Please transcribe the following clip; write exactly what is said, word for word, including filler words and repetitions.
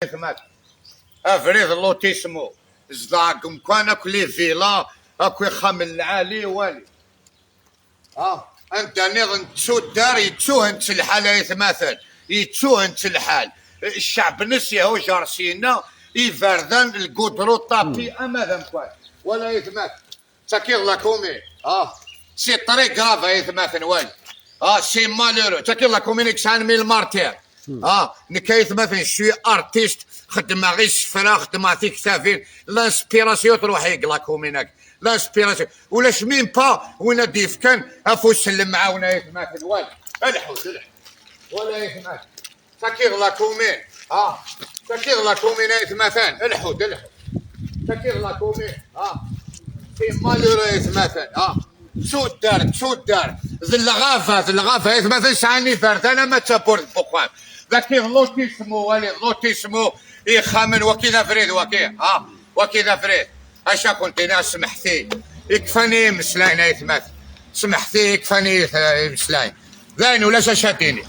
Aytmaten. Abrid n l'autismo. Zedɣeɣ deg umkan akk les villas, akk ixxamen lɛali wali. Ah, anda nniḍen d tuddar, yettuhen-tt lḥal, ay atmaten, yettuhen-tt lḥal. Cceɛb-nnes ihujer syenna, iberdan, lgudru, ṭapi, ama d amkan. Wala ay atmaten. Takiḍ la commune. Ah, c'est très grave, ay atmaten, wali. Ah, c'est malheureux. Takiḍ la commune i yesɛan mille martyrs. Ah, nekk, ay atmaten, je suis artiste, xeddmeɣ isefra, xeddmeɣ tiktabin, l'inspiration truḥ-iyi deg la commune-agi. L'inspiration. Ulac même pas win ad d-yefken afus n lemɛawna, ay atmaten, wali. Lḥut, lḥut. Wala ay atmaten. Takiḍ la commune. Ah, takiḍ la commune, ay atmaten. Lḥut, lḥut. Takiḍ la commune. Ah, c'est malheureux, ay atmaten. Ah, d tuddar, d tuddar. D lɣaba, d lɣaba, ay atmaten, sɛan iberdan ama d tawwurt n wexxam. Takiḍ l'autismo, wali, l'autismo, ixxamen, waki d abrid, waki. Ah, waki d abrid. Acu akent-iniɣ, smeḥt-iyi. Ikfan-iyi imeslayen, ay atmaten. Smeḥt-iyi, ikfan-iyi imeslayen. D ayen, ulac acu ad d-iniɣ.